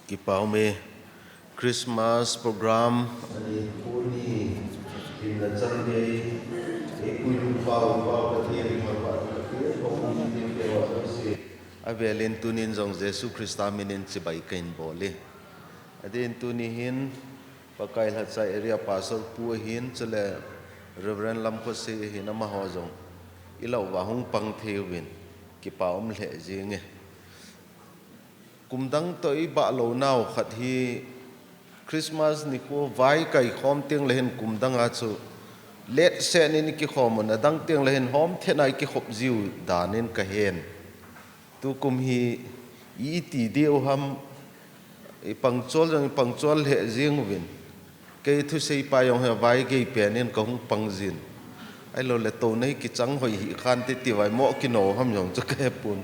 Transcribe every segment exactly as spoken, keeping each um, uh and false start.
Kipa ume, Christmas program. Ani puni, hinna chang gei, ei pui lung pau, pau Pathian in ma pa, Pathian pau ni te wa se. Avelin tunin jong Jesu Christa minin chibai kahin bol e. Adin tuni hin, Pakai Lhachai Area Pastor pu ahin, chule Reverend Lamkhosei ahin amaho jong. Ilah uva hung pang thei uvin, kipa um lheh jing e. Kum dang toh i bah lou nau khat hi Christmas nikho vai kai khom teng le hin kum dang a chu let se nin i kikhom un, adang teng le hin hom thet a i kikhop jiu danin ka hen. Tukum hi i ti diu ham, i pangchol jong i pangchol lheh jing uvin. Kei thusei pa jong hi vai gei penin ka hung pang jin. Ahilou le tou nei kichang hoi hi khan te ti vai mo kino ham jong chu ka he pun.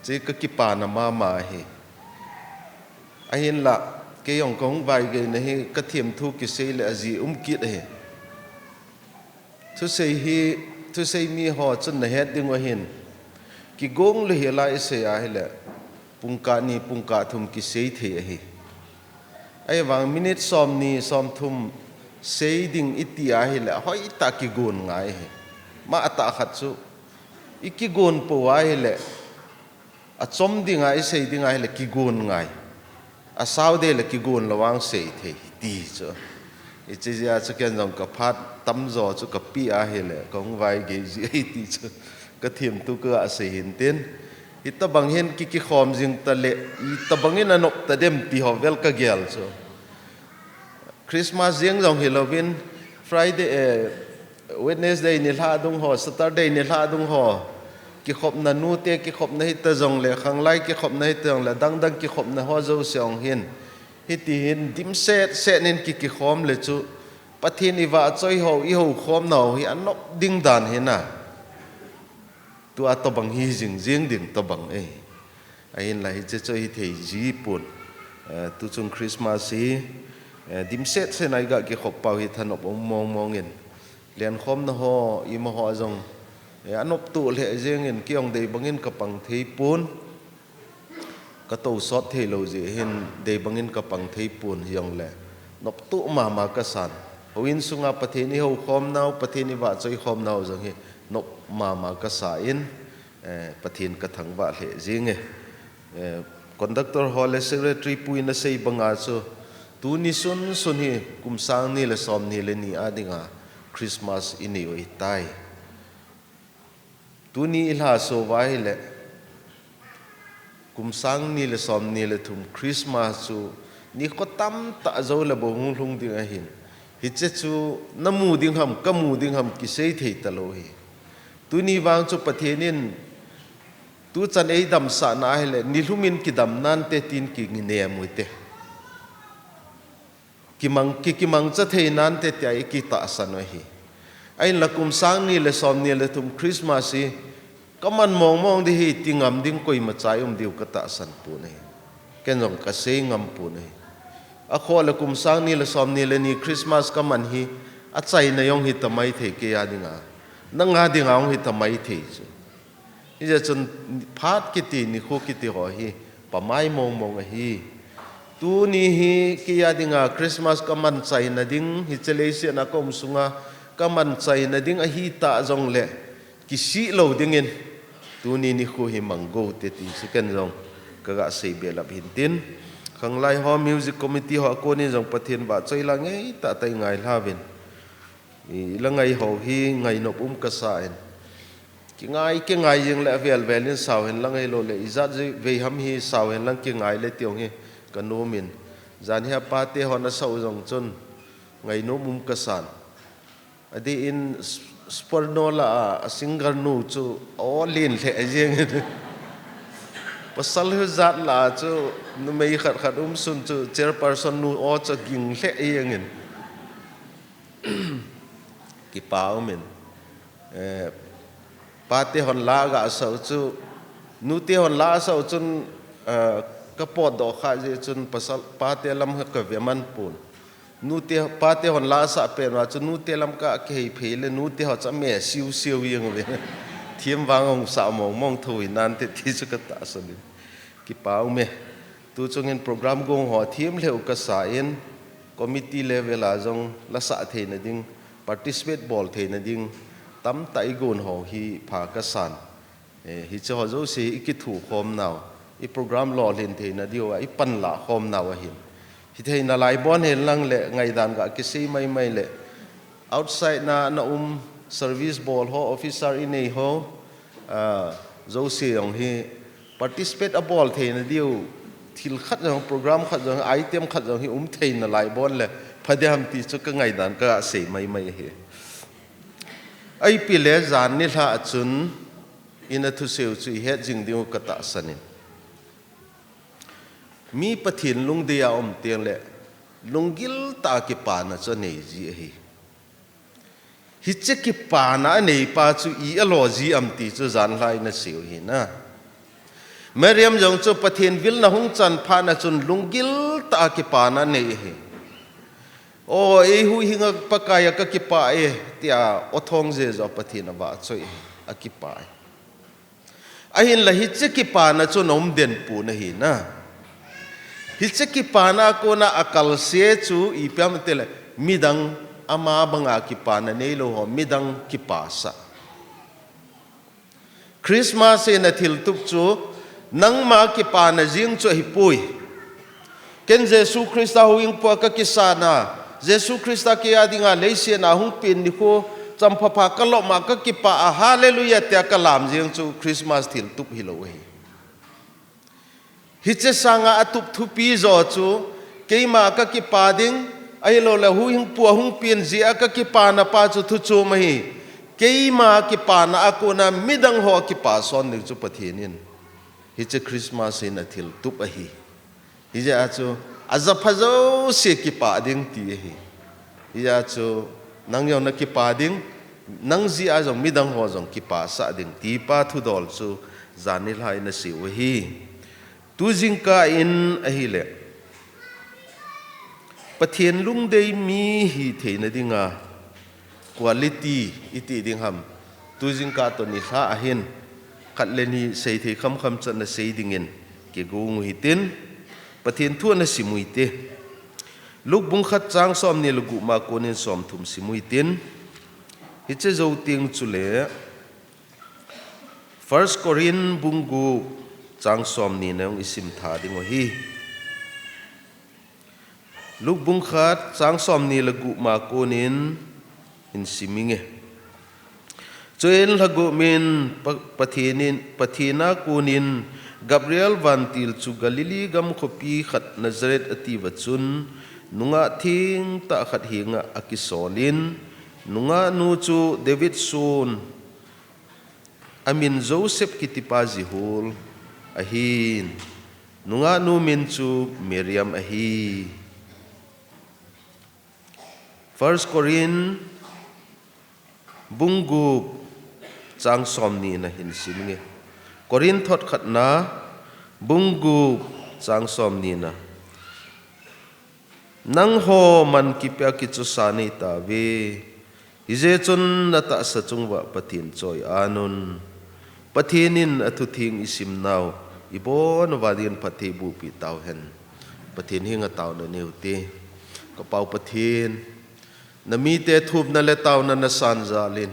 Che ka kipana mama hi. Ahinlah, kei jong ka hung vai gei na hi ka thiam thu kisei le aji um kit ahi. Thusei hi, thusei mi ho chun na het ding u ahin. Kigong le hi lai sei ahile, pungkah ni, pungkah thum kisei thei ahi. Ahivang minute som ni, som thum sei ding i ti ahile, hoi ta kigon ngai ahi. Ma ata khat chu, i kigon po ahile, achom dinga, i sei dinga ahile kigon ngai. Asau de le kigon lou vang sei thei ti chu. I chi jia chu ken jong ka phat tamjo chu ka pi ahile, ka hung vai gei ji ahi ti chu. Ka thiam thu ka sei hin tin. Hitabang hin ki kikhom jing ta le, hitabang in anop ta dem ti ho vel ka gel chu. Christmas jeng jong hi louvin, Friday, eh, Wednesday nilhah dung ho, Saturday nilhah dung ho, kikhopna nute, kikhopna hita jong le, khanglai kikhopna hita jong le, dangdang kikhopna ho jouse jong hin. Hiti hin, dimset set nin ki kikhom le chu, Pathen i vahchoi ho, i houkhomna ho hi anop ding dan hina. Tua tobang hi jing jing ding tobang e. Ahinlah hiche chu hi thei ji pon. Eh, tuchung Christmas hi, eh, dimset set a i ga kikhop pau hi thanop um mong mong in. Lenkhomna ho, ima ho jong, eh, anop tu lheh jeng in kei jong dei bangin ka pang thei pon. Ka tou sot thei lou jeh hin dei bangin ka pang thei pon hi jong le. Nop tu mama ka san. Houin sunga Pathen i houkhomnau, Pathen i vahchoi khomnau jong hi nop mama ka sa in, eh, Pathen ka thangvah lheh jing e. Eh, conductor ho le secretary pu in asei banga chu, tuni sunsun hi kum sang ni le som ni le ni a dinga Christmas i nei u ahitai. Tuni i lhaso uva ahile, kum sang ni le som ni le thum Christmas chu nikho tamtah jou le bou hung lhung ding ahin. Hiche chu na mu ding ham, ka mu ding ham, kisei thei talou hi. Tuni vang chu Pathen in tuchan ei damsahna ahile, nilhum in kidam nante tin kinem u hite. Kimang, ki, kimangcha thei nante tia i kitahsan u ahi. Ahinla kum sang ni le som ni le thum Christmas hi, ka man mong mong ding hi ti ngam ding koima cha i um diu ka tahsan pon ahi. Ken jong ka sei ngam pon ahi. Akhoh le kum sang ni le som ni le ni Christmas ka man hi, achaina jong hita maithei kei a dinga. Nanga dinga jong hita maithei chu. Hijeh chun phat kiti, nikho kiti ho hi, pamai mong mong ahi. Tuni hi kei a dinga Christmas ka man chaina ding, hiche leiset a ka um sunga ka man chaina ding ahitah jongle, kisih lou dingin, tuni nikho hi mang go te ti chu ken jong ka ga sei belap hin tin. Khanglai ho, music committee ho a konin jong Pathen vahchoi la ngeitah tah i ngai lhauvin. I la ngai ho hi ngai nop um ka sa in. Kingai, kingai jing le avel vel in sao hen lang ahilou le, ijat vei ham hi sao hen lang kingai le ti jong hi ka nom in. Jan hi a pate hon asah u jong chun ngai nom um ka san. Adeh in s-, Sparno la a, a singer nu chu aw len lheh jeng in. Pasal hijat la a chu numei khat khat um sun chu chairperson nu aw chu ging lheh jeng in. Kipa um in. Eh, pate hon la ga asah u chu, nute hon la asah u chun, eh, ka potdoh kha jeh chun pasal, pate lam ka ve man pon. Nute, pate hon la asah pen uva chu nute lam ka kihei phei le nute ho chu ame siu siu jeng uve. Thim vang hung sah mong mong tho hi nante ti chu ka tahsan in. Kipa um e. Tu chungin program gong ho thim lheh u kasa in, committee level a jong lasah theina ding, participate bol theina ding tamtah i gon ho hi pha kasan. Eh, hiche ho jouse i kithukhom nau, i program lolhin theina diu a i panlah khom nau ahin. Hithei nalai bon hen lang le ngaidan ga kisei maimai le, outside na, na um service bol ho, officer i nei ho, ah, jouse jong hi participate abol theina diu, thil khat jong, program khat jong, item khat jong hi um thei nalai bon le pha ding ham ti chu ka ngaidan ka sei maimai ahi. Ipi le jan nilhah a chun ina thusei u chu i het jing diu ka tahsan in. Mi Pathen lungdei a um teng le lunggil tah a kipana chu anei ji ahi. Hiche kipana anei pa chu i alo ji am ti chu jan lha ina sei u ahi na. Mariam jong chu Pathen vilna hung chan phat na chun lunggil tah a kipana anei ahi. O, ei huhhing a Pakai a ka kipah e, tia o thong je jo Pathen avahchoi ahi, akipah e. Ahinla hiche kipana chu ana um den pon ahi na. Hiche kipana a kona akalse chu ipi ham itile, midang ama banga kipana neilou ho, midang kipasah. Christmas in a thiltup chu nangma kipana jeng chu ahipoi. Ken Jesu Christa huhhingpu a ka kisan a, Jesu Christa kei a dinga leiset a hung pen nikho, champha pha ka lop ma ka kipah a, Hallelujah, tia ka lam jeng chu Christmas thiltup hilou ahi. Hiche sanga atup thupi jo chu, keima ka kipah ding, ahilouleh huhhingpu a hung pen jeh a ka kipana pa chu thuchom ahi. Keima kipana a kona midang ho kipa son ding chu Pathen in hiche Christmas in a thiltup ahi. Hijeh a chu, ajapha jouse kipah ding ti ahi. Hijeh a chu, nang jong na kipah ding, nang jeh a jong midang ho jong kipasah ding ti pa thudol chu jan nilhah in a sei u ahi. Tu jingkah in ahile, Pathen lungdei mi hi theina dinga quality iti ding ham. Tu jingkah toh nilhah ahin, khat le ni seithei khamkham chan a sei dingin kigong u hitin, Pathen thu ana sim u hite. Luke bung khat chang somni le gup ma konin somthum sim u hitin, hiche jou teng chule First Corinth bung gup chang somni na jong i sim tha ding u ahi. Luke bung khat chang somni le gup ma konin hin sim inge. Chuin lhagup in Pa-, Pathen in, Pathen a konin Gabriel vantil chu Galilee gam khopi khat Nazareth atiuva chun nungah thengtah khat henga akisol in, nungah nu chu David son, amin Joseph kitipa jihol ahin, nungah nu min chu Mariam ahi. First Corinth bung gup chang somni na hin sim inge. Corinth thot khatna bung gup chang somni na. Nangho man kipia kichosa neitauve. Hijeh chun natahsa chung uva Pathen choi-at un. Pathen in athutheng isim nau ibon uva dingin phatthei bohpi tauhen. Pathen henga taona nei u hite. Ka Pau Pathen, namite thumna le taona nasan jal in,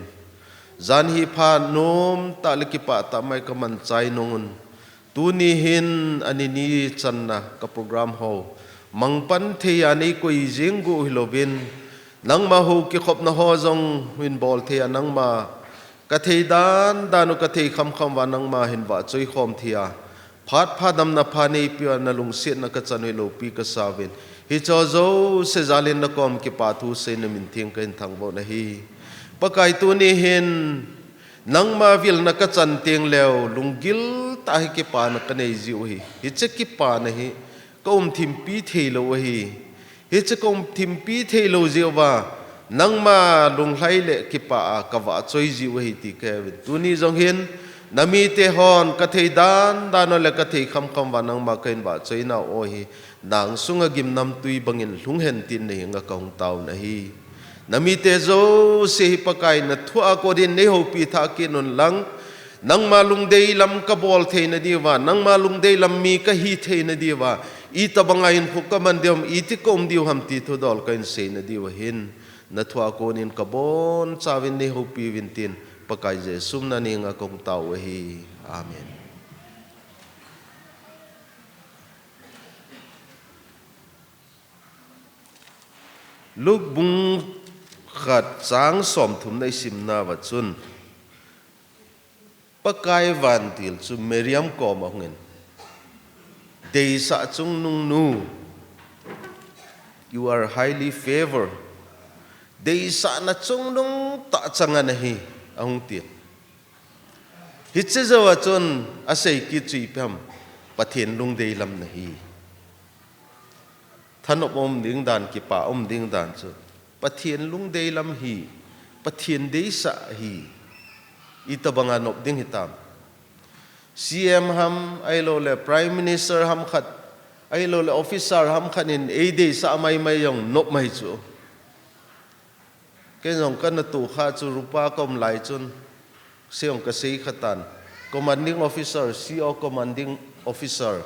jan hi pha nomtah le kipah tah mai ka man chai nung un, tuni hin ani ni channa ka program ho mangpan thei a nei koi jing u hilouvin, nangma hou kikhopna ho jong hin bol thei a nangma ka thei dan dan u ka thei khamkham uva nangma hin vahchoi khom thei a, phat pha damna pha neipiu a nalungsetna ka chan u hi loupi kasa uvin, hiche jouse jal in nakom kipathu sei namin theng kahin thangvah u ahi. Pakai, tuni hin nangma vilna ka chan teng leu, lunggil tah a hi kipana ka nei jiu ahi. Hiche kipana hi ka umthimpi thei lou ahi. Hiche ka umthimpi thei lou jeh uva, nangma lunglhai le kipah a ka vahchoi jiu ahi ti kahe uvin. Tuni jong hin, namite hon ka thei dan dan u le ka thei khamkham uva nangma kahin vahchoi nau ahi. Nang sunga gimnamtui bangin lhung hen tin nahenga ka hung taona ahi. Namite jouse hi Pakai nathua kon in nei houpi thah kit un lang, Nangma lungdei lam kabol theina diuva, nangma lungdei lam mi kahi theina diuva, itobanga hinkho kaman diu ham, iti kaum diu ham ti thudol kahin seina diuva hin, nathua konin kabonchauvin neihoupiuvin tin, Pakai Jesu mina kahung tao ahi. Amen. Luke bung khat chang somthum na isimnauva chun, Pakai vantil chu Miriam koma ahungin, "Deisah chungnung nu, you are highly favored. Deisahna chungnung tah chang nahi," ahung tin. Hiche jouva chun asei kit chu ipi ham, Pathen lungdei lam nahi. Thanop um ding dan, kipa um ding dan chu Pathen lungdei lam hi, Pathen deisah hi, itobanga nop ding hitam. C M ham, ahilouleh Prime Minister ham khat, ahilouleh officer ham khat in eideisah maimai jong nop mai chu. Ken jong kana tohkha chu Rupa kaum lai chun, seijong kasei khatan. Commanding officer, C O commanding officer,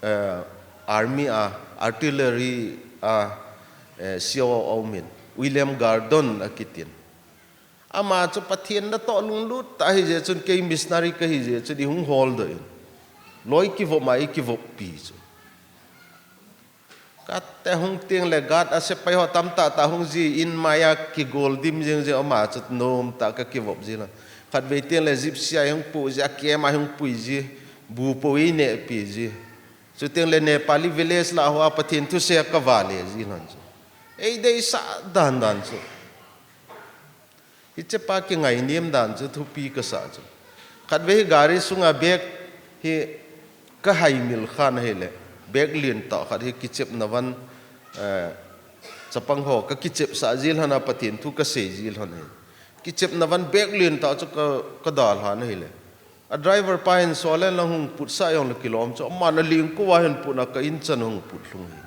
eh, army a, artillery a, eh, C O aumin, William Gordon akitin. Ama chu Pathen natoh lunglut tah ahijeh chun kei missionary kahijeh chun eihung holdoh in, loi kivop ma eikivoppi chu. Kate hung tengle guard a sepai ho tamtah tah hung ji in, maiya kigol dim jing jing, ama chu nomtah kakivop ji lhon. Khatvei tengle Gypsy a eihung poh ji, a camp a eihung pui ji, bu pou einehpi ji. Chutengle Nepali village lah hoa Pathen thusei a kavale ji lhon chu. Eideisah dan dan chu. Hichepa kingainem dan chu thupi kasah chu. Khatvei hi gari sunga bag hi kahaimil khan ahile, bag lentah khat hi kichepna van, eh, chapang ho kakichepsah ji lhon a, Pathen thu kasei ji lhon ahi. Kichepna van bag lentah chu ka, kadalhan ahile, a driver pa hin, "Solen lang hung putsah jongle kilom chu, aman alengkou a hin putna ka in chan hung put lhung ahi."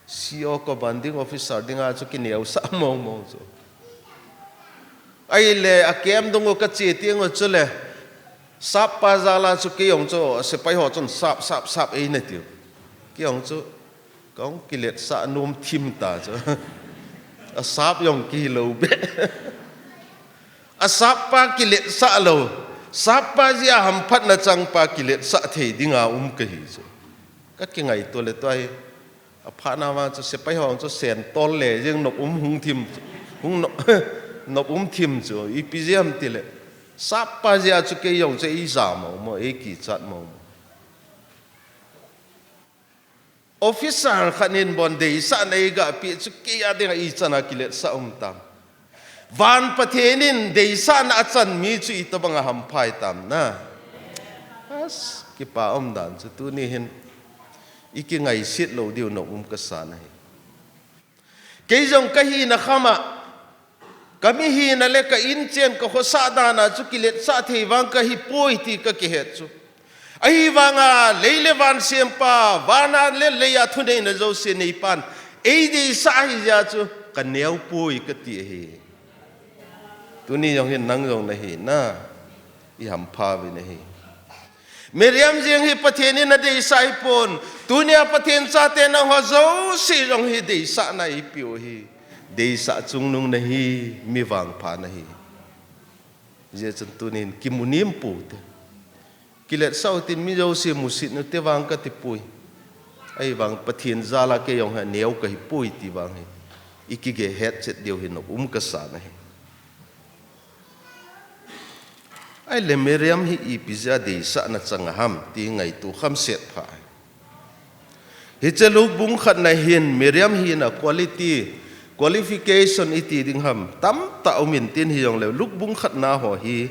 C O commanding officer dinga chu kineosah mong mong chu. Ahile a camp dung u kache teng u chule, sappa jal a chu kei jong chu sepai ho chun sap, sap, sap eina tiu. Kei jong chu kahung kiletsah nom thim ta chu. A sap jong kihilou beh. A sappa kiletsah lou, sappa jeh a hamphatna changpa kiletsah thei dinga um kahi chu. Kakingaito le tua hi, aphatna vang chu sepai ho chu sentol le jeng, nop um hung thim chu, hung no-, nop um thim chu, ipi jeh ham tile, sappa jeh a chu kei jong chu eija mong mong, eikichat mong mong. Officer khat in bon deisahna eigapeh chu kei a dinga ichan a kiletsah um tam. Van Pathen in deisahna achan mi chu itobanga hampha hitam na. As, kipa um dan chu tuni hin ikingaiset lou diu nop um kasan ahi. Kei jong kahina kham a, kamihina le ka inchen kakhosah dan a chu kiletsah thei vang kahipoi ti kakihet chu. Ahivanga lei le van sempa, van a le lei a thuneina jouse neipan eideisah ahijeh a chu kaneopoi kati ahi. Tuni jong hin nang jong nahina, ihampha uvin ahi. Miriam jeng hi Pathen in adeisah ahipon, tunia Pathen chate nangho jouse jong hi deisahna eipeu ahi. Deisah chungnung nahi, mi vangpha nahi. Hijeh chun tunin kimunem pou te. Kiletsah utin, mi jouse musit ute vang katipoi. Ahivang Pathen jal a kei jong hi aneo kahipoi ti vang hi ikigel hetchet diu hi nop um kasan ahi. Ahile Miriam hi ipi jeh a deisahna chang ham ti ngaito khamset pha ahi. Hiche Luke bung khatna hin Miriam hina quality, qualification iti ding ham tamtah um intin, hijongle Luke bung khatna ho hi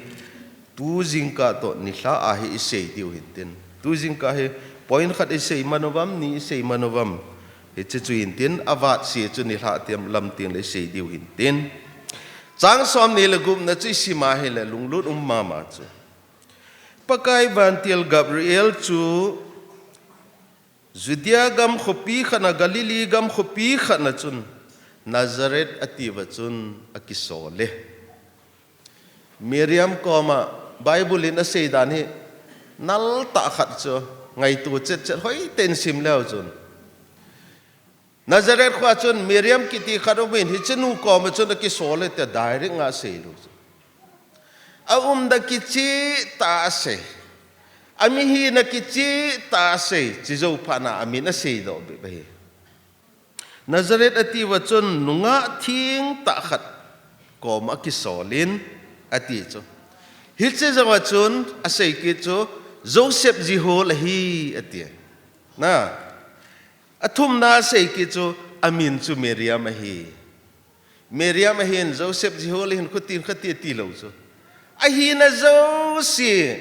tu jingkah toh nilhah a hi isei diu hintin. Tu jingkah hi point khat isei man uvam, ni isei man uvam. Hiche chu hintin, avatse chu nilhah lam tengle isei diu hintin. Chang somni le gupna chu isim a hile lunglut um mama chu. Pakai vantil Gabriel chu Judea gam khopi khatna, Galilee gam khopi khatna chun Nazareth atiuva chun akisol e. Miriam koma Bible in asei dan hi nal tah khat chu ngaito chet chet hoitah in sim leu chun, Nazareth khoa chun Miriam kiti khat um in, hiche nu koma chun akisol e tia direct nga asei lou chu. Aumna kicheh tah asei. Amihina kicheh tah asei. Chujou phat na amin asei doh bep ahi. Nazareth ati uva chun nungah theng tah khat koma akisol in ati chu. Hiche jouva chun asei kit chu Joseph jihol ahi ati. Na, athumna asei kit chu amin chu Miriam ahi. Miriam ahin Joseph jihol ahin khutin khati ati lou chu. Ahina jouse,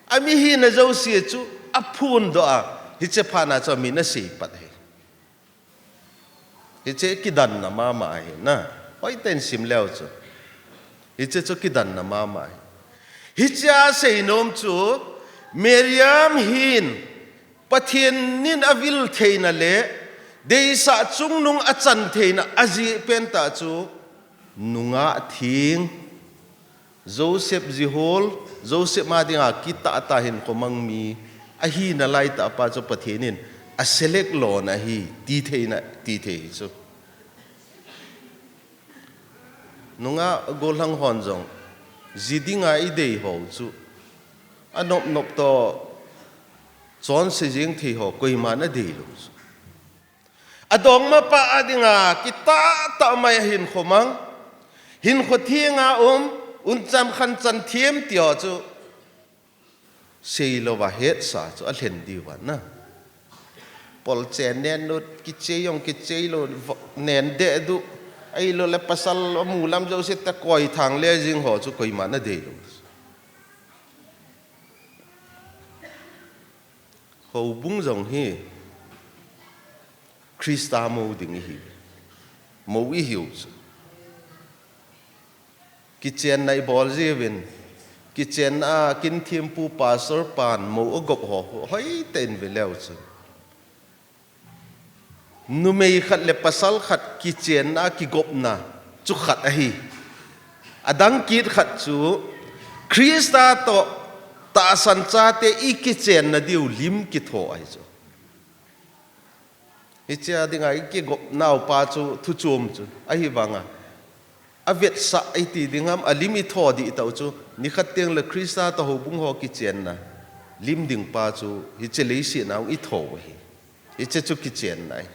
amihina jouse chu aphondoh a, hiche phat na chu amin asei pat ahi. Hiche kidanna mama ahi na. Hoitah in sim leu chu, hiche chu kidanna mama ahi. Hiche a seinom chu Miriam hin Pathen in avil theina le deisah chungnung achan theina ajeh pen tah chu nungah theng, Joseph jihol, Joseph a dinga kitah tah hinkho mang mi ahina lai tah pa chu Pathen in aselect lona ahi, ti theina, ti thei hi chu. Nungah gollhang hon jong, ji dinga idei ho chu, anop nop toh, chonse jeng thei ho, koiman adei lou chu. Adongma pa a dinga, kitah tah mai a hinkho mang, hinkho thenga um, umchan khanchan them ti ho chu, seilouva hetsa chu alhen diu ahi na. Polchen nen lut, kichei jong kichei lou, vo-, nen deh duh, ahilou le pasal amu lam jouse tah koi thang le jing ho chu koiman adei lou. Houbung jong hi Christa mou ding ihi. Mou ihiu chu. Kichenna ibol jiuvin, kichenna a kin thempu pastor pan mou agop ho, hoitah in ve leu chun, numei khat le pasal khat kichenna a kigopna chu khat ahi. Adang kit khat chu Christa toh tahsan chate ikichenna diu lim kitho ahi chu. Hiche a dinga ikigop nau pa chu thu chom chu. Ahivanga, avetsah iti ding ham, alim itho ding tah u chu, nikhat teng le Christa toh houbung ho kichenna lim ding pa chu, hiche leiset a hung itho u ahi. Hiche chu kichenna ahi.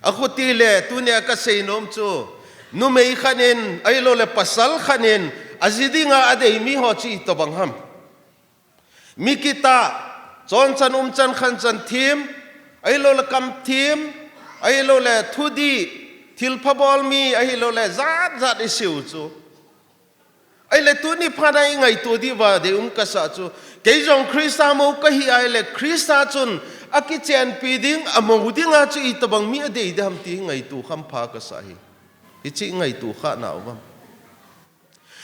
Akhuti le, tunia kasei nom chu, numei khat in, ahilou le pasal khat in, aji dinga adei mi ho chu itobang ham. Mi kitah, chonchan umchan khanchan them, ahilou le kam them, ahilou le thudih, thilpha bol mi, ahilou le jat jat iseiu chu. Ahile tuni phat a ingaito diuva deium kasah chu, kei jong Christa mou kahi ahile Christa chun akichenpi ding, amou dinga chu itobang mi adei ding ham ti ngaito kham pha kasah ahi. Hiche ngaito kha nau vang.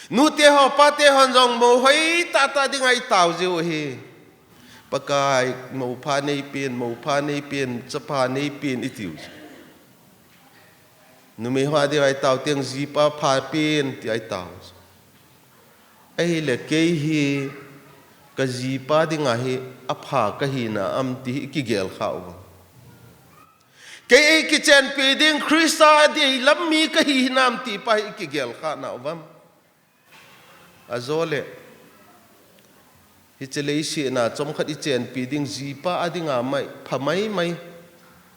Nute ho, pate hon jong mou hoitah tah dinga itao jiu ahi. Pakai, mou pha neipen, mou pha neipen, chapa neipen itiu. Numei ho a dinga itao teng jipa pha pen tia itao. Ahile kei hi kajipa dinga hi apha kahi nam ti hi ikigel kha u vang. Kei eikichenpi ding Christa adei lam mi kahi hinam ti pa hi ikigel kha nau vang. Ajole, hiche leiset a chomkhat ichenpi ding jipa a dinga mai, pha mai mai.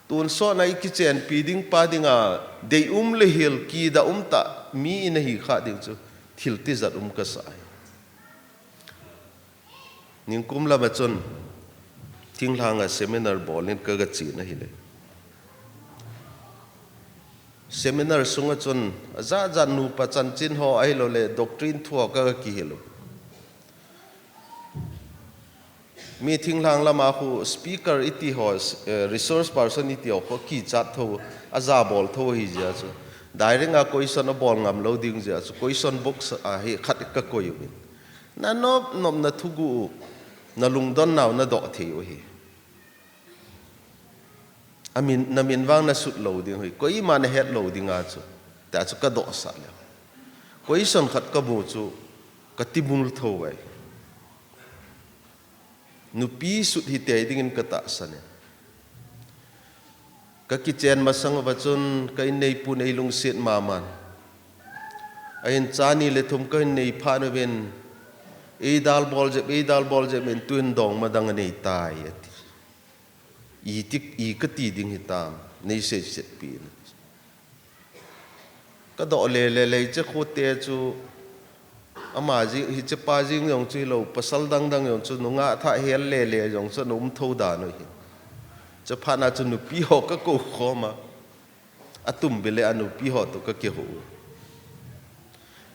Tonsot a ikichenpi ding pa dinga deium le hil, kidah um tah mi inahi kha ding chu thil tijat um kasah ahi. Ningkum lama chun thinglhanga seminar bol in kaga chen ahile, seminar sunga chun ajat jat nupa chanchin ho ahilou le doctrine thu ho kaga kihil u. Mi thinglhang lama khu speaker iti ho, eh, resource person iti ho khu kichat tho, ajabol tho ahi jeh chun, direct a question abol ngam lou ding jeh chun question box a hi khat kakoi uvin. Nanop nopna thuguh u, nalungdon nau nadoh thei u ahi. Amin, namin vang nasut lou ding u ahi, koima nahet lou dinga chu, tia chu kadohsah leu. Question khat kamu chu, Ka timul tho ai. Nupi sut hi tei dingin ka tahsan e. Ka kichen masang uva chun ka inneipu nei lungset mama. Ahin cha ni le thum ka hin nei phat uvin, "Ei dal bol jep, ei dal bol jep in, tuin dongma dang anei tai," ati. "Iti, i ka ti ding hitam, nei seiset pi in." Ka doh le le le, hiche khote chu ama jing, hiche pa jing jong chu hilou, pasal dang dang jong chu nungah thah hel le le jong chu ana um tho dan u hi. Chuphat na chu nupi ho ka kou khom a, atum bile a nupi ho toh ka kihou.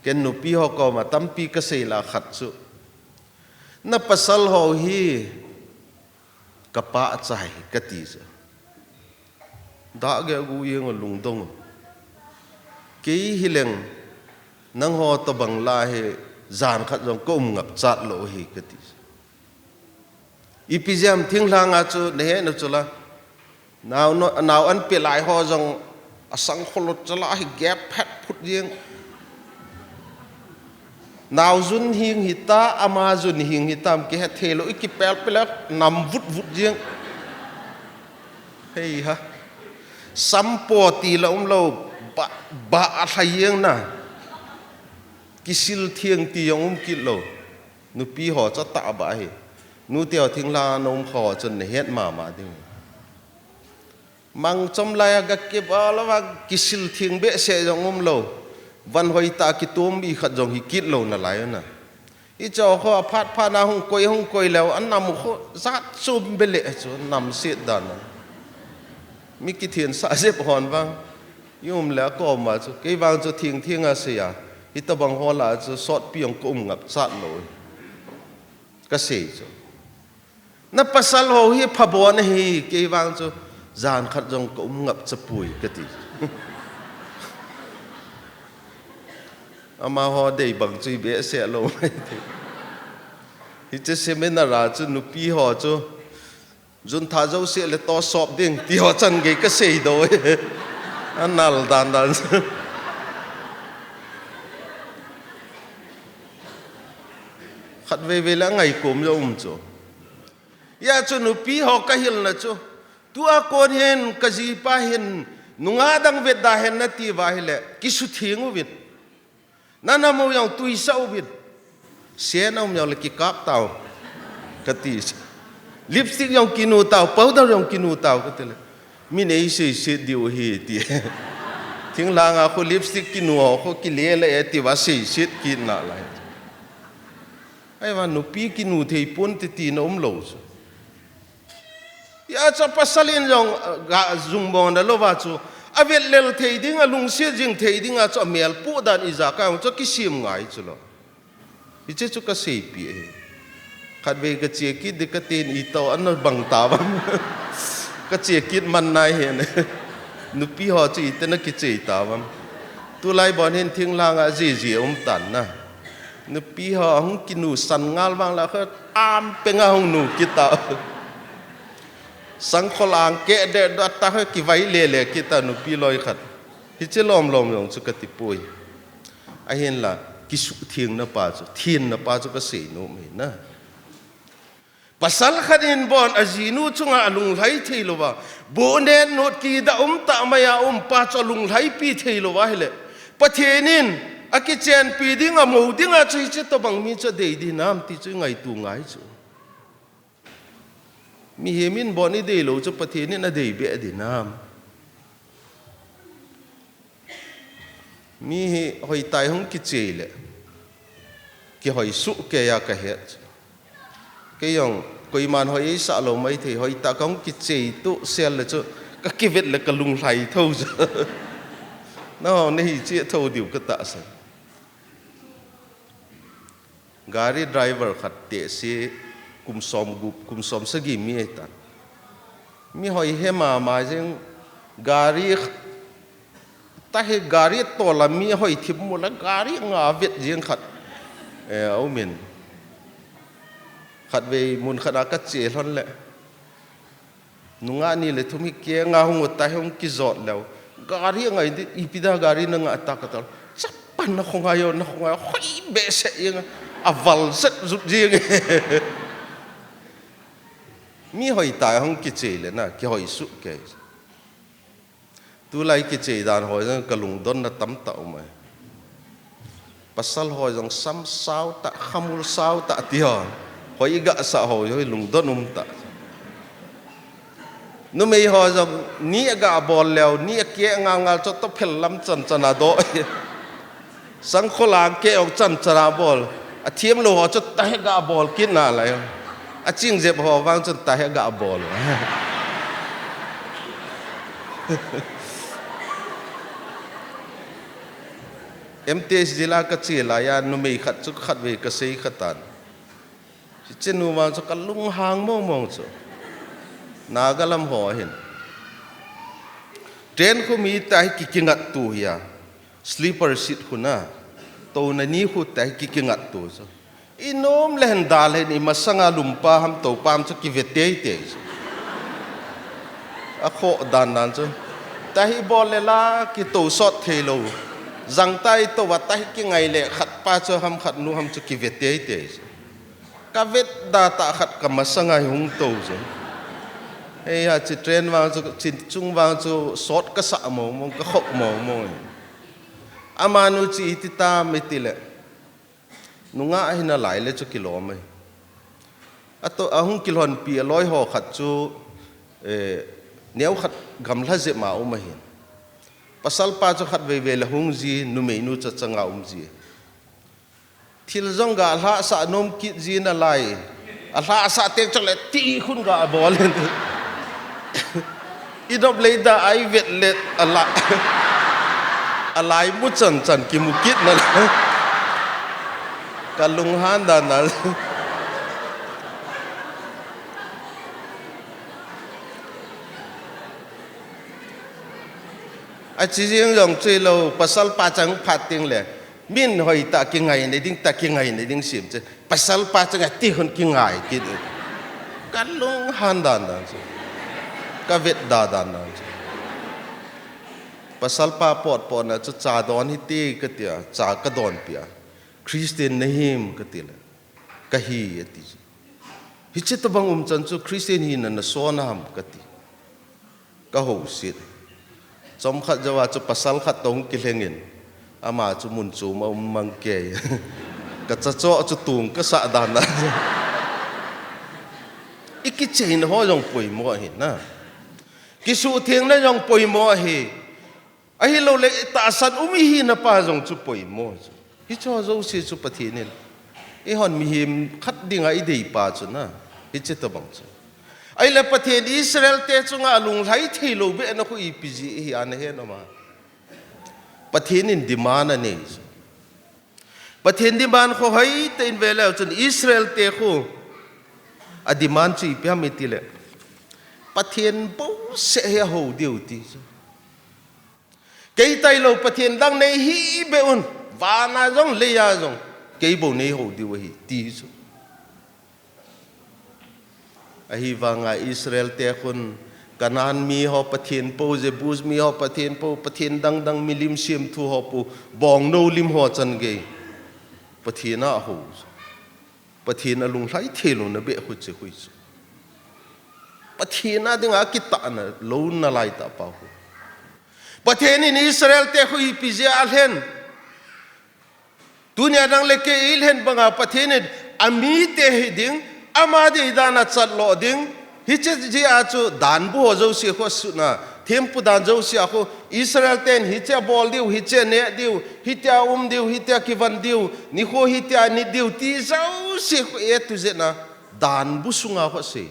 Ken nupi ho koma tampi ka sei la khat chu, "Na pasal ho hi ka pa achai," ka ti chu. Dah ge gu jeng u, lungdong u. "Kei hileng nangho tobang la hi jan khat jong ka um ngap chat lou hi," ka ti chu. "Ipi jeh ham, thinglhang a chu nahe na chu la. Nao no, nao an pe lai ho jong asang kholot chala hi gep phet phut jeng. Nao jun hing hita, ama jun hing hitam kihe thei lou, i kipel pel a nam vut vut jeng. Hei ha. Sampo ti la um lou, ba, ba a lha jeng na. Kisil theng ti jong um kit lou. Nupi ho chu atah ba hi. Nute ho thinglhang a na um ho chun nahet mama ding. Mang chom lai a ga kibol a, kisil theng behseh jong um lou. Van hoitah kitom mi khat jong hi kit lou nalai u na. Hicho kho aphat phat na hung koi, hung koi leu, anam u kho jat chom bele chu, nam set dan a. Mi kithingsah jep hon vang. I um le a koma chu, kei vang chu theng theng a sei a. Hitobang ho la chu sotpi jong ka um ngap chat lou. Ka sei chu. Na pasal ho hi phabon ahi, kei vang chu jan khat jong ka um ngap chapoi," ka ti. Amaho dei bang chu i behseh lou mai ti. Hiche seminar a chu nupi ho chu, "Jun tha jouse le to sop ding," ti ho chan gei ka sei doh e. Anal dan dan. Khatvei vei le angai kom jong um chu. Hia chu nupi ho ka hilna chu, tua kon hin ka jipa hin nungah dang vet da hen nati uva ahile, kisutheng uvin. Na nam u jong tuisah uvin. Sen a um jong le kikap tau, ka ti. Lipstick jong kinu tau, powder jong kinu tau, ka ti le. Min ei seiset diu ahi ti. Thinglhang a kho lipstick kinu ho kho kile le e ti uva seiset kit nalai. Ahivang nupi kinu thei pon ti tina um lou chu. Hia chu pasal in jong, ah, ga jung mong na louva chu, avet lel thei ding, alungset jing thei ding a chu amel pu dan ijakai chu kisem ngai chu lou. Hiche chu ka seipi ahi. Khatvei ka che kit ding ka tin, ito ana bang ta vam. Ka che kit man nai hen. Nupi ho chu ite na kichei ta vam. Tulai bon hin thinglhang a jiji um tan na. Nupi ho hung kinu san ngal vang la kha am penga hung nu kit ta. Sangkhol ang ke de da ta kha kivai le le kit ta nupi loi khat. Hiche lom lom jong chu ka ti poi. Ahinla, kisuthengna pa chu, thenna pa chu ka sei nom ahi na. Pasal khat in bon ajinu chunga alunglhai thei louva, bohnen not kida um tah mai a um pa chu alunglhaipi thei louva ahile, Pathen in akichenpi ding, amou ding a chu hiche tobang mi chu adei ding hinam ti chu i ngaito ngai chu. Mihem in bon i dei lou chu Pathen in adei beh ding hinam. Mi hi hoitah a hung kichei le, kihoi suh kei a ka het. Kei jong, koiman hoi eisah lou maithei, hoitah ka hung kichei tuh sel le chu, ka kivet le ka lunglhai tho chu. Nangho nahi cheh tho diu ka tahsan. Gari driver khat tehse kum som gup, kum som sagi mi ahitan. Mi hoi he mama jeng, gari kh-, tahi gari tola mi hoi thim mu le gari nga vet jeng khat. Eh, aumin. Khatvei mun khat a ka che lhon le. Nungah ni le thum hi kenga hung u tai, hung kijot leu. Gari angai di, ipi da gari nanga ta ka tal. Chapan na khongai o, na khongai o, hoi behseh jeng a. Aval set jut jing. Mi hoitah hung kichei le na, kihoi suh kei. Tulai kichei dan ho jong kalungdonna tamtah um e. Pasal ho jong sam sao tah, khamul sao tah ti ho. Hoi iga sah ho jong lungdon um tah. Numei ho jong ni aga bol leu, ni akeh ngal ngal chu tophel lam chan chan a doh. Sangkholang keh ong chan chan a bol. Athem lou ho chu tahek ga bol kit nalai. Aching jep ho vang chun tahek ga bol. M T S jila kache laiya, numei khat chu khatvei kasei khatan. Hiche nu vang chu kalunghang mong mong chu. Naga lam ho hin. Train khu mi tah hi kikingat tu hi a. Sleeper seat khu na. Touna ni khu tah hi kikingat tu chu. Inom le hin dal hin imasanga lumpa ham topa ham chu kive tei tei chu. Akhoh dan dan chu. Tah hi bol le la kitou sot thei lou. Jang tah hi tou a tah hi kingai le khat pa chu ham khat nu ham chu kive tei tei chu. Kavet da tah khat kamasanga hi hung tou chu. Hei ha chi train vang chu, chi chung vang chu sot kasah mong mong, kakhop mong mong. Amanu chi iti tam iti le. Nungah hi nalai le chu kilom e. Ato, ahung kilhonpi aloi ho khat chu, eh, neo khat gamla jep ma um ahin. Pasal pa chu khatvei vei le hung ji, numei nu chu changa um ji. Thil jong ga lhahsah nom kit ji nalai. Alhahsah teng chule ti khun ga bol. Idop lei da ai vet let ala. Alai mu chan chan kimu kit nalai. Kalunghan dan nalai. Achi jing jong chelou, pasal pa chang phat teng le. Min hoitah kingai nei ding, tah kingai nei ding sim che. Pasal pa chang ati khun kingai kit. Kalunghan dan dan chu. Kavet da dan dan chu. Pasal pa potpotna chu cha don hite katia, cha kadonpia. Christian nahim kati le. Kahi ati. Hiche tabang um chan chu Christian hina nason ham kati. Kahouset. Chomkhat jouva chu pasal khat toh kilhengin. Ama chu mun chom a um mang kei. Kacha cho chu tung kasah dan dan. Ikicheina ho jong poimo ahi na. Kisuhthengna jong poimo ahi. Ahilouleh itahsan um ihina pa jong chu poimo chu. Hicho jouse chu Pathen in. Eihon mihem khat dinga idei pa chu na. Hiche tabang chu. Ahile Pathen Israel te chunga alunglhai theilou behna khu ipi jeh ahi ana he nom a. Pathen in demand anei chu. Pathen demand khu hoitah in veleu chun Israel te khu a demand chu ipi ham itile. Pathen bouseh hi ahou diu ti chu. Kei tailou Pathen dang nei hih beh un, vana jong, leiya jong, kei bou nei hou diu ahi, ti chu. Ahivanga Israel te khun, Canaan mi ho Pathen pou, Jebus mi ho Pathen pou, Pathen dang dang milim semthu ho pou, bongnou lim ho chan gei. Pathen a ahou. Pathen alunglhai theilouna beh khu chu khu chu. Pathen a dinga kitahna louna laitah pa khu. Pathen in Israel te khu ipi jeh a alhen. Tunia nang le kei ilhen banga Pathen in amite hiding, ama deidan a chatlo ding, Hiche jeh a chu danbu ho jouse khu asutna, thempu dan jouse a khu Israel ten hiche abol diu, hiche aneh diu, hitia um diu, hitia kivan diu, nikho hitia anit diu, ti jouse khu A to Z na danbu sunga khu asei.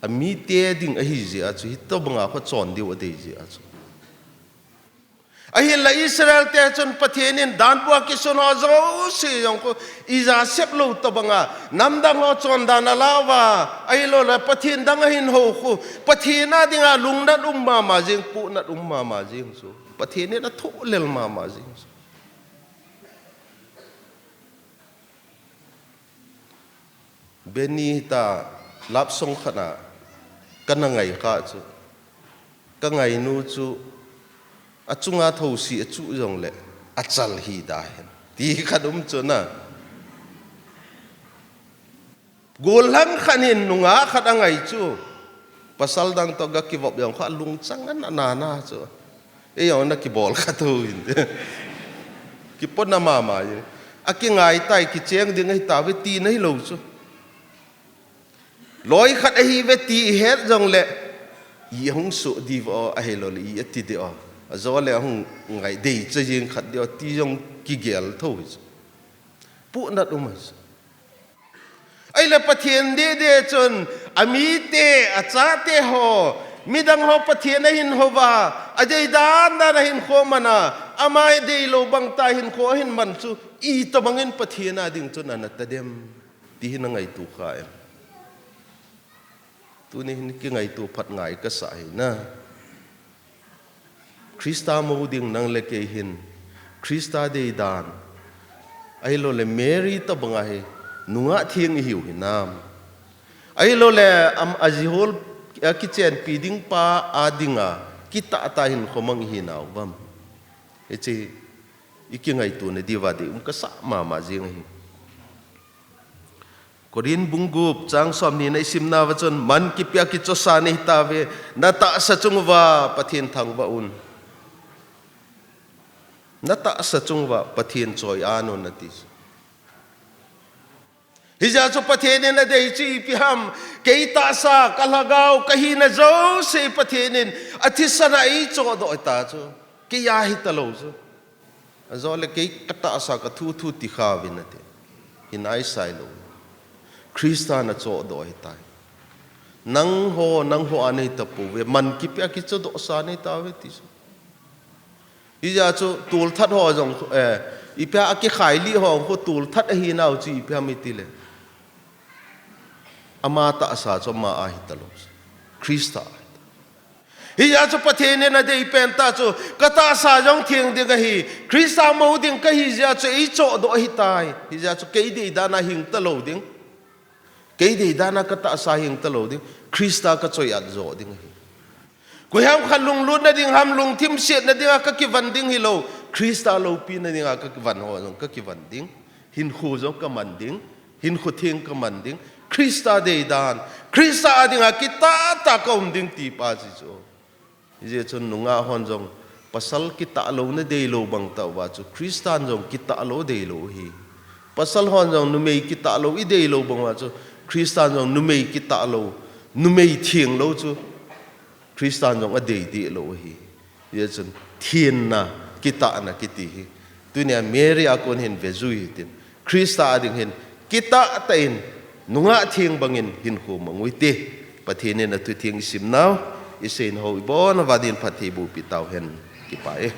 Amite ding ahi jeh a chu, hitobanga khu achon diu adei jeh a chu. Ahinla Israel te chun Pathen in danbu a kisun ho jouse jong khu ija sep lou tobanga, namdang ho chondan alah uva, ahilouleh Pathen dang ahin hou khu, Pathen a dinga lungnat um mama jing, puhnat um mama jing chu. Pathen in athohlel mama jing chu. Benny hita love song khat a kana ngai kha chu. Ka ngainu chu achunga thousi achuh jongle achal hi da hen. Ti khat um chu na. Gollhang khat in nungah khat angai chu. Pasal dang toh gakivop jong kha lungchang ana nana chu. Ei jong nakibol khat u hin. Kipona mama in. Akingai tai, kicheng ding ahitauve tina hilou chu. Loi khat ahiuve ti ihet jongle, i ahung soh diu ahilouleh i ati diu. Ajole ahung ngai dei cha jing khat diu ti jong kigel thou hi chu. Puhnat um ahi chu. Ahile Pathen dede chun, amite, achate ho, midang ho Pathen ahin houva, adei dan dan ahin khoman a, ama deilou bang tah a hin kho ahin man chu, itobang in Pathen a ding chun ana tadem. Ti hi na ngaito kha em? Tuni hin kingaito phat ngai kasa hi na. Christa mou ding nang le kei hin. Christa dei dan. Ahilouleh Mary tobang a hi. Nungah theng ihiu hinam. Ahilouleh am ajihol, akichenpi ding pa a dinga. Kitah tah hin khomang ihinau vem. Hiche ikingaito na diuva dei um kasa mama jing ahi. Korin bung gup chang somni na isimna uva chun, man kipia kichosa nahitauve, natahsa chung uva Pathen thangvah un. Natahsa chung uva Pathen choi-an un ati. Hijeh chun Pathen in adei chu ipi ham, kei tahsa, kalhagao, kahina jouse Pathen in athisan a eichohdoh ta chu. Kei a hitalou chu. Ajole kei katahsa kathu thu ti kha uvin ati. Hin aisai lou. Christa na chohdoh ahitai. Nangho, nangho a nahitapouve. Man kipia kichodohsa nahitauve ti chu. Hijeh chun tolthat ho jong, eh, ipi a kikhai lih ho khu tolthat ahinau chu ipi ham itile. Ama tahsa chu ama a hitalou. Christa a hita. Hijeh chun Pathen in adei pen tah chu, katahsa jong theng ding ahi, Christa mou ding kahi jeh chun eichohdoh ahitai. Hijeh chun kei dei dan a hing talou ding. Kei dei dan a katahsa hing talou ding. Christa kachoi-at joh ding ahi. Koiham khat lunglutna ding ham, lungthim setna dinga kakivan ding hilou. Christa loupina dinga kakivan ho jong kakivan ding. Hinkho jong kaman ding. Hinkho theng kaman ding. Christa dei dan. Christa a dinga kitah tah a kaum ding ti pa ji chu. Hijeh chun nungah hon jong pasal kitah lou na deilou bang tah uva chu Christan jong kitah lou deilou ahi. Pasal hon jong numei kitah lou ideilou bang uva chu Christan jong numei kitah lou, numei theng lou chu Christan jong adei deilou ahi. Hijeh chun thenna, kitahna kiti hi. Tunia Mary a kon hin vejui hitin. Christa a ding hin kitah tah in nungah theng bangin hinkho mang u hite. Pathen in athu theng isimnau, isei nau ibon uva din phatthei boh peh tauhen. Kipah e.